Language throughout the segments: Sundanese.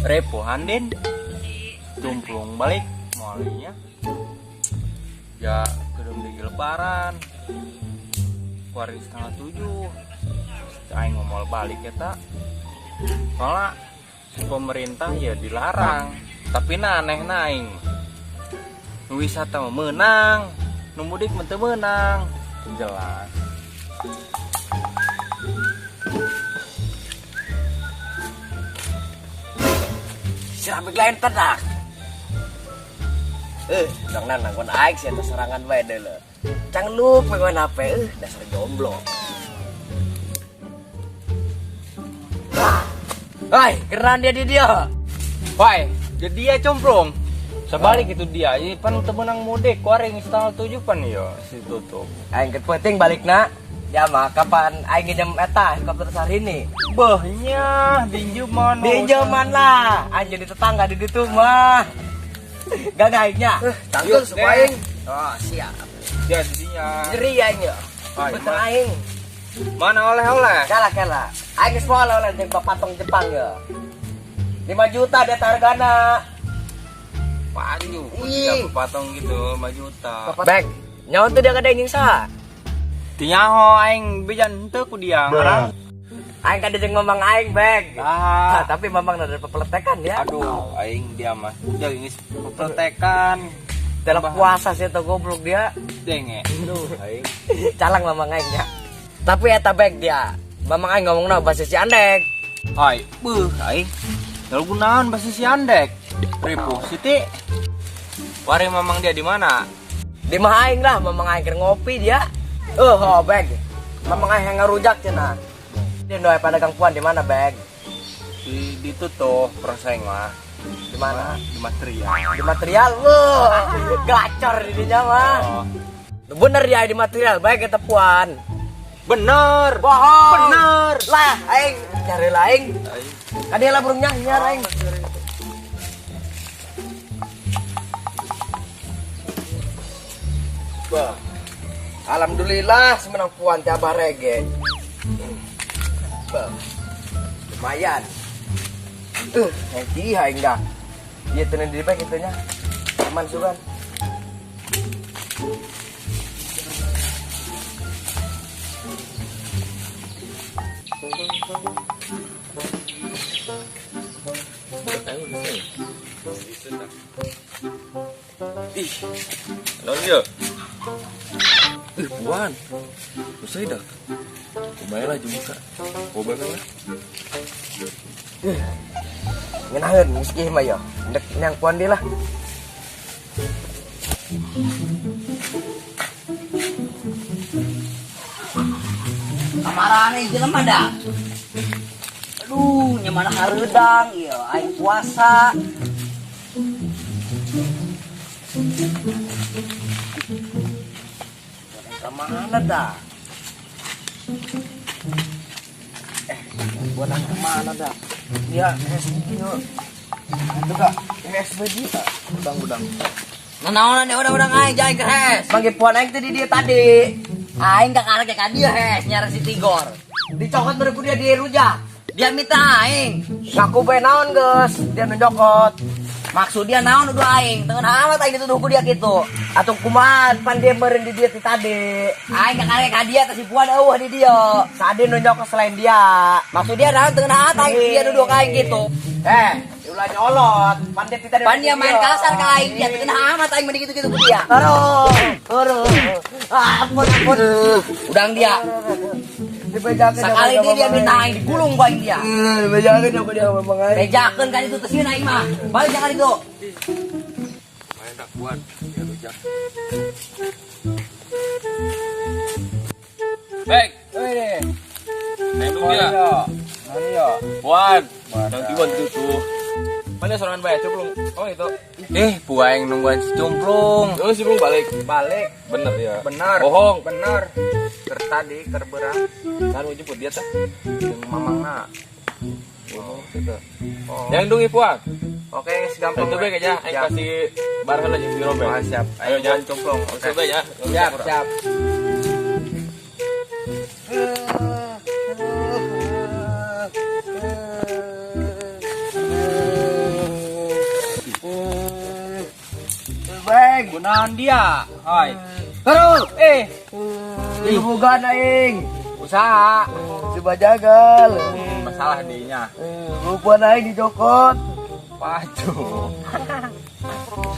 Repohan Den. Cumplung balik moalnya. Ya kedung di lebaran. Kuari 6:30. Aing ngomol balik eta. Soalnya pemerintah ya dilarang. Tapi na aneh na aing. Nu wisata mah meunang, nu mudik mah teu meunang. Jelas. Siramik lain tenak. Dong nang nanggon aing sih atas serangan bae deuleu. Cangluk pengen HP, dasar jomblo. Hai, keren dia di dia. Woi, jadi dia cemplung. Sebalik itu dia, ini pan teu meunang mudik, kuaring 6:30 pan ya si tutup. Aing keur penting balikna. Ya mah kapan aing nginjem eta helikopter Syahrini? Beuh nya, dinjeman. Dinjeman lah, aing jadi tetangga di ditu mah. Gak aingnya. Tanggung semua aing. Oh, siap. Ya jadinya. Nyeri aing ya. Betul aing. Mana oleh-oleh? Kalah kalah. Aing geus moal oleh jeung patung Jepang ya. 5 juta dia hargana. Panju, ya patung gitu 5 juta. Bek, nyawa tuh dia kada anjing saha? Tinyaho aing bejan henteu ku dia ngarang. Aing kada jeung mamang aing, Bek. Ah. Nah, tapi mamang ada pepeletekan ya. Aduh, aing dia mah udah ini pepeletekan. Dalam puasa sih atau goblok dia. Denge. Aduh, aing. Calang mamang aing nya. Tapi eta Bek dia. Mamang aing ngomongna bahasa Ciandek. Ai, beuh aing. Lalu gunaon bahasa Ciandek? Ripuh Siti. Wari mamang dia di mana? Di mah aing lah, mamang aing keur ngopi dia. Oh, Bek. Mamang aing yang ngarujak cenah. Dia doa pada Kang Puan di mana, Bek? Di itu tuh proseng mah. Di mana? Di material. Di material. Wah, gacor di dinya mah. Oh. Bener ya di material, baik kita Puan. Bener. Bohong. Bener. Lah, aing cari lah aing. Kadieu lah burungnya nyiar aing. Bah. Alhamdulillah semenang Puan teh abah rege. Bah. Lumayan. Nanti aing dah. Ieu teu di bae kitu nya. Aman sugan. Ih, naon ieu? Ih, Puan. Usai dah. Lumayan lah buka. Coba lah. Ngenaheun geus kieu mah ya. Ndek nyang Puan deui lah. Kamarane jelema dah. Aduh, nya mana hareudang ieu aing puasa. Kemana dah? Buatan kemana dah? Dia SB itu kak, SB dia. Udang-udang. Nanaonan ya udang-udang aing jaing ke hes. Bagi puan aing tadi dia tadi. Aing gak karek ka dia hes nyari si Tigor. Dicokot baru dia dirujak. Dia minta aing. Ngaku bae naon geus, dia nu nyokot. Maksud dia naon nuduh aing? Tengen amat aing dituduh ku dia gitu. Atuh kumaha pan dia meureun di dia ti tadi. Aing gak karek ka dia teh si Puan eueuh di dia. Sade nu nyokot selain dia. Maksud dia naon tengen amat aing dia nuduh ka aing gitu. Ulah nyolot. Pan dia ti tadi. Pan dia main kasar ka aing dia tengen amat aing mending gitu-gitu ku dia. Aduh, aduh. Ah, ampun, ampun. Udang dia. Dibejakeun Sekali dia dia minta aing digulung ku aing dia. Dibejakeun apa dia ngomong aing. Bejakeun kan itu teh aing mah. Balik jangan itu. Main tak Puan, dia rujak. Bek. Weh. Nendung dia. Mana ya? Puan. Nang tiwan itu tuh. Mana sorangan bae cemplung. Oh itu. Puan nungguan si cemplung. Oh, si cemplung balik. Balik. Bener ya. Bener. Bohong. Bener. Ker tadi ker berang. Kan mau jemput dia tah. Jeung mamangna. Oh, gitu. Oh. Yang dungi Puan. Oke, geus gampang. Itu bae kayaknya aing Siap. kasih bareng aja si Robert. Ah, siap. Ayo jangan cemplung. Oke, bae ya. Siap, siap. Naon dia? Hoi. Terus, eh. Digebugan aing. Usaha. Si Bajagal. Masalah dinya. Bupuan aing dicokot. Pacu.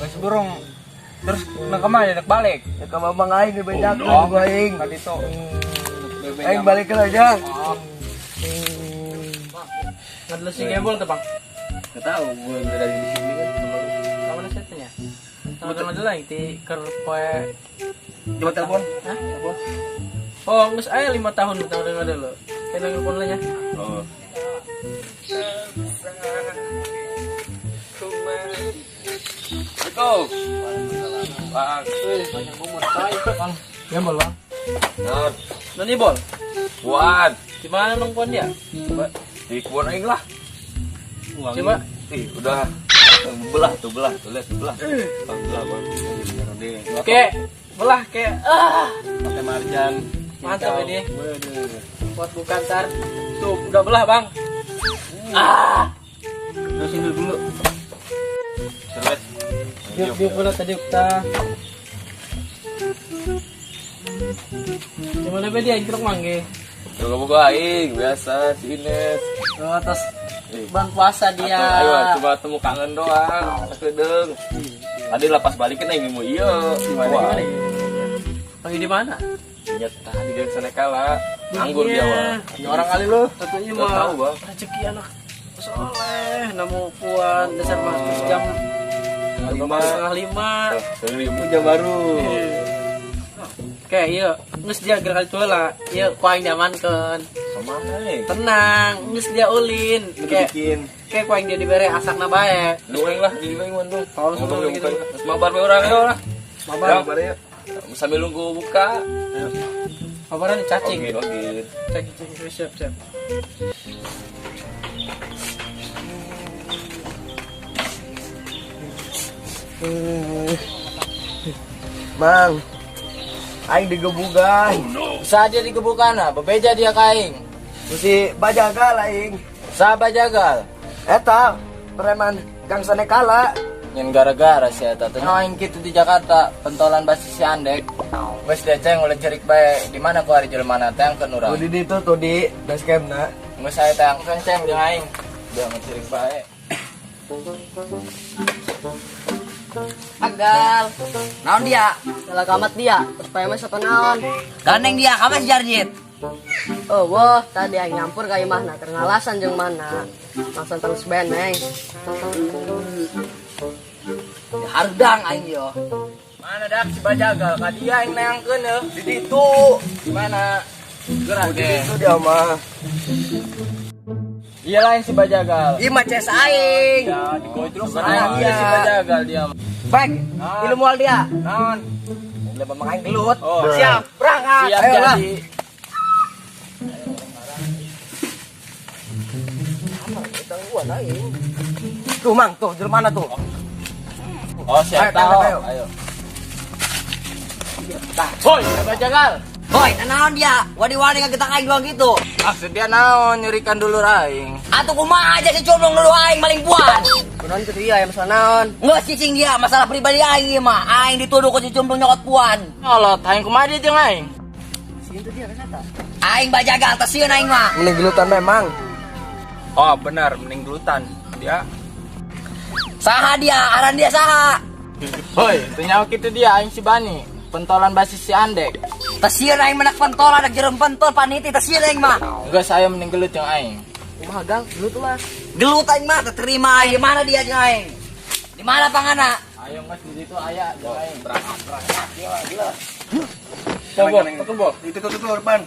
Geus burung. Terus nang kemana nek balik? Ya ka mamang aing dibejakeun Oh, ku aing. Ka ditu. Aing balik aja. Oh. Ngadelo si Gebol tuh, Bang. Enggak tahu gua udah dari di sini kan. Kamu nasihatnya? Sama teman dulu yang di kerpoe. Coba telepon. Hah? Telepon. Oh, nges aya 5 tahun tahun dengar dulu. Kayak nelpon lah ya. Oh. Assalamualaikum. Bang. Banyak umur. Bang, gembol, Bang. Nah, Nani bol? buat Di mana nongpon dia? coba di kebun aing lah. Coba. Ih, udah belah tuh, belah tuh, lihat tuh, belah. Bang, belah, Bang. Oke, belah kayak ah, Pakai marjan. mantap ini. Waduh. Buat buka ntar. Tuh, udah belah, Bang. Ah, Terus ini dulu. Serbet. diuk diuk belah tadi kita. Gimana be dia ingkrok mangge? Buka buka aing biasa si Ines. Oh, atas Eh. bulan puasa dia. Atau, ayo cuma temu kangen doang, sakedeung. Tadi lah pas balikin aing mau iya. Gimana gimana? Lagi di mana? Ingat tadi dari sana kalah. Anggur dia mah. Ini orang kali lu. Tentunya Nggak mah. tahu, Bang. Rezeki anak soleh, nemu puan dasar masuk jam 4:30. 4:30. Setengah jam baru. Oke, iya, nges dia gerak itu lah. Iya, ku aing diamankeun. Sama aing. Tenang, nges dia ulin. Kayak bikin. kayak ku aing dia dibere asakna bae. Lu aing lah, di aing Bandung. Kalau sebelum gitu. Terus mabar bae urang ayo lah. Mabar. Mabar ya. Sambil nunggu buka. Mabaran cacing. Oke, oke. Cacing, cacing, siap, siap. Mang. Aing digebugan. Usaha dia digebukan ah, bebeja dia ka aing. Si Bajagal aing. Usaha Bajagal. Eta preman Gang Sanekala. Nyen gara-gara si eta teh aing kitu di Jakarta, pentolan basis si Andek. Geus dia ceng ulah cerik bae, di mana ku ari jelema teh angkeun urang. Tuh di ditu tuh di base camp na. Geus aya teh angkeun ceng jeung aing. Dia ngecerik bae. Agal. Naon dia? Salah kamat dia, terus PMS atau naon? Gandeng dia, kamu si Jarjit. Oh, wah, tadi aing nyampur ka imahna keur ngalasan jeung mana. Langsung terus beneng. Hardang aing yo. Mana dak si Bajagal ka dia aing neangkeun heuh. Di ditu. Di mana? Gerak Di ge. ditu dia mah. Iya lain si Bajagal. Ieu mah ces aing. Ya, digojlok Mana dia si Bajagal dia. Baik, ilmu mual dia. Naon? Lebih mamang aing gelut. Oh. Siap, berangkat. Siap Ayo lah. jadi. Tuh Mang, tuh jelema mana tuh? Oh, siap Ayo, tahu. ayo. Ayo. Hoi, Bajagal. Hoi, naon dia? Wadi-wadi ngagetang aing doang gitu. Maksud dia naon nyurikan dulur aing. Atuh kumaha aja si comblong dulu aing maling puan. Kunaon kitu ieu aya masalah naon? Nggak cicing dia, masalah pribadi aing ieu mah. Aing dituduh ku si cumplung nyokot puan. Nyolot, aing kumaha dia jeung aing? Aing Bajagal teh sieun aing mah. Mending gelutan memang. Oh, benar, mending gelutan. Dia. Saha dia, aran dia saha. Hoi, teu nyaho kitu dia aing si Bani. Pentolan basis si Andek. Teh sieun aing menak pentolan, ada jerem pentol paniti teh sieun aing mah. Enggak saya mending gelut jeung aing. Kumaha Gang? Gelut lah. Gelut aing mah teu terima aing. Di mana dia jeung aing? Di mana pangana? Ayo mas di situ aya jeung aing. Berangkat, berangkat. Gila, gila. Coba, coba. Itu tuh tuh depan.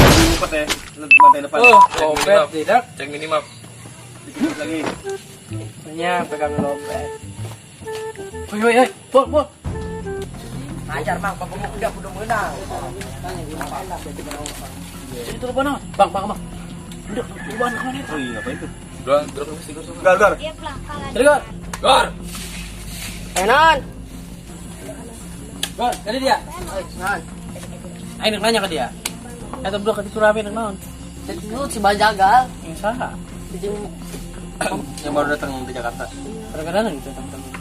Ngumpet ya, lantai depan. Oh, kopet tidak. Cek minimap. Dikit lagi. Nya pegang lopet. Woi, woi, woi, bol, bol. Hajar Mang, pabenguk udah menang. Itu lupa naon? Bang, bang, bang. Udah, lupa kemana itu? Oh iya, ngapain tuh? Udah, udah mesti gor. Gar, gar. Jadi, Gor. Gor. Eh naon? Gor, tadi dia. Naon? Aing nak nanya ke dia. Eta budak ke rame nang naon? Gelut si Bajagal. Yang saha? Jeung Yang baru datang di Jakarta. Kadang-kadang gitu teman-teman.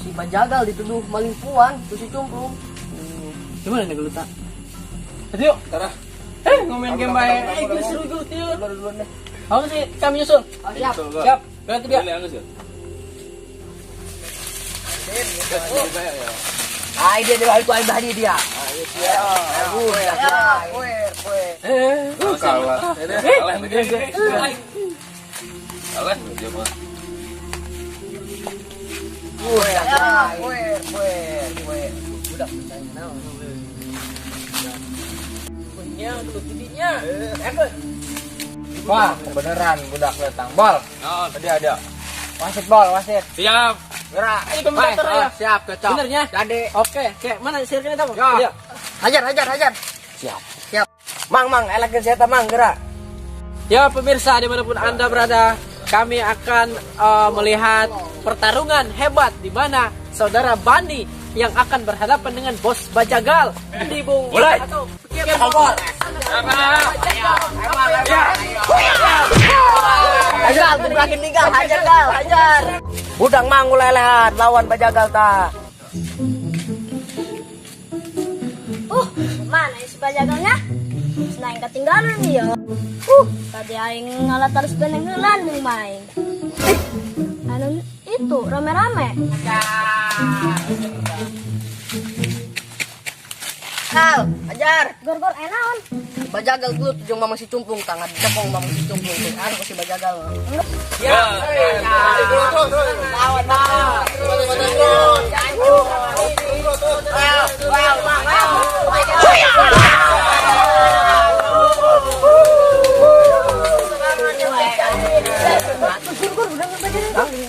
Si Bajagal dituduh maling puan, tuh si Cumplung. Gimana nih geluta? Ayo, Tara. Ngomen game bae. Gue seru gelut yuk. Aku sih kami nyusul. Oh, siap. Siap. Berarti dia. Boleh, ya. Ai dia dia itu ai bahdi dia. Kalah. Kalah. Kalah dia mah. Budak percaya naon. Punya gelut tidinya. Wah, kebenaran budak letang. Bol. Ada ada. Wasit bol, wasit. Siap. Gerak. Ini komentator ya. Siap, cocok. Benernya? Jadi. Oke, kayak mana sirnya tahu? Ya. Hajar, hajar, hajar. Siap. Siap. Mang mang elekin saya mang gerak. Ya pemirsa dimanapun Anda berada, kami akan melihat pertarungan hebat di mana saudara Bani yang akan berhadapan dengan bos Bajagal di Bung Mulai. atau Hajar, gebrakin ninggal, hajar gal, hajar. Budang mang ulelehan lawan Bajagal ta. Mana si Bajagalnya? Senang ketinggalan dia. Tadi aing ngalah terus beneng heula nih main. Anu itu rame-rame. Kal, hajar. Gor-gor enaon. Bajagal gelut jeung mamang si Cumplung tangan cekong mamang si Cumplung tuh. Anu si Bajagal. Ya. Lawan mang.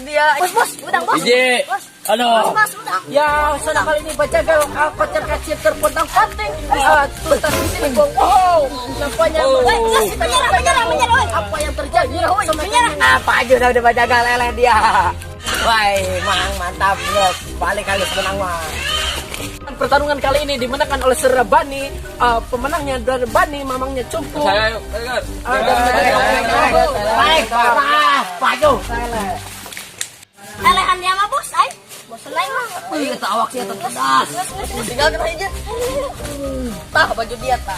Dia Bos, bos, udang bos. Ije. Bos, Aduh. bos, udang. Ya, saudara kali ini Bajagal kocar kacir terpotong panting. Tuntas di sini Bung. Wow, nampaknya Menyerah, menyerah, menyerah. apa yang terjadi sama Menyerah. Apa aja udah Bajagal eleh dia. Wah, mang mantap bro. Balik kali menang mang. Pertarungan kali ini dimenangkan oleh Saudara Bani, pemenangnya dari Bani, mamangnya Cumplung. Saya ayo, ayo. Baik, ah, maju. Elehan dia mah bos, ay. Bos lain mah. Wih, kata awak sih eta pedas. Tinggal kena hiji. Tah baju dia tah.